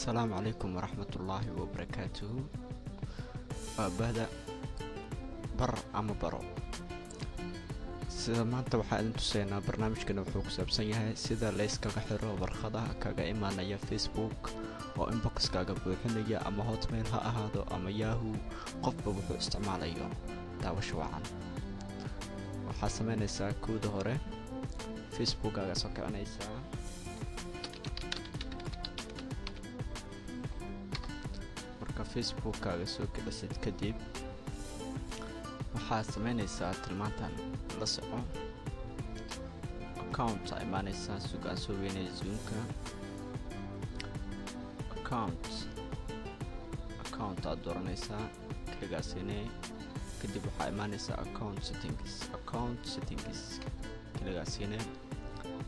Asalaamu calaykum waraxmatullaahi wabarakaatuhu. Waa bahda Bar ama Baro. Sida maanta waxaa idin tuseynaa, barnaamijkana wuxuu ku saabsan yahay sida layskaga xiro warqadaha kaga imaanaya Facebook oo inboxkaaga buuxinaya, ama Hotmail ha ahaado ama Yahoo, qofba wuxuu isticmaalayo. Daawasho wacan. Waxaa sameynaysaa, kooda hore Facebookkaaga soo kicinaysaa. Marka Facebookkaaga soo kicisid kadib, waxaad sameynaysaa tilmaantan la soco. Account aa imaanaysaa. Sugaan, soo weynaya zoomka. Account aad dooranaysaa, kaligaasine. Kadib waxaa imaanaysaa account settings. Account settings kaligaasine.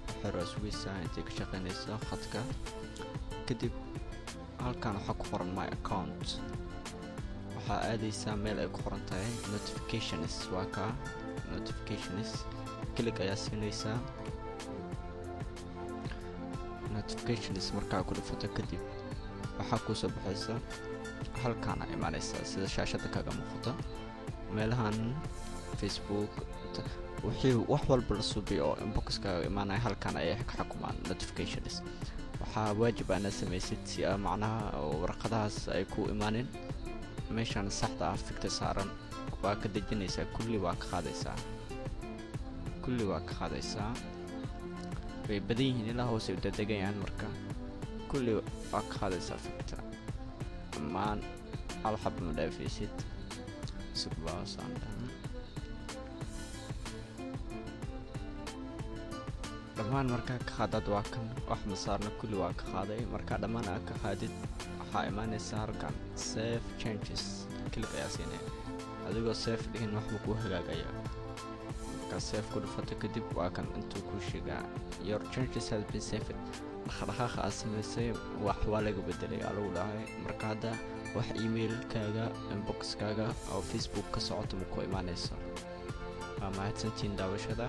Waxay waa sugaysaa intay ka shaqeynayso khadka. Kadib halkan waxaa ku qoran "My account". Waxaa aadaysaa meel ay ku qoran tahay "Notifications". Waa kaa "Notifications", click ayaa siinaysaa. "Notifications" markaa ku dhufato kadib, waxaa kuusoo baxaysa halkaana imaanaysaa, sida shaashada kaga muuqato. Meelahan Facebook wixii wax walba la suubiyo oo inboxkaaga imaanaya halkan ayay ka xukumaan notifications. Waxaa waajib ah inaad samaysid si a macnaha oo warqadahaas ay ku imaanin. Meeshaan saxda ah ficta saaran waa ka dejinaysaa, kulli waa ka qaadaysaa, kulli waa ka qaadaysaa. Way badan yihiin, ilaa hoose u dadegayaan. Marka kulli waa ka qaadaysaa ficta dhammaan, hal xaba ma dhaafaysid. Sugbaasaan dhammaan markaa ka qaadad, waa kan, wax ma saarna, kulli waa ka qaaday. Markaa dhammaan aad ka qaadid, waxaa imaanaysaa halkan "Save changes", click ayaa siinaya. Adigoo save dhihin waxba kuu hagaagaya. Markaa save ku dhufato kadib, waa kan intuu kuu sheegaa "Your changes has been saved". Dhaqdhaqaaqa aad samaysay wax waa laga bedelay aa lagu dhahay. Marka hadda wax emailkaaga, inboxkaaga oo Facebook ka socoto ma ku imaanayso. Waa mahadsantihiin daawashada.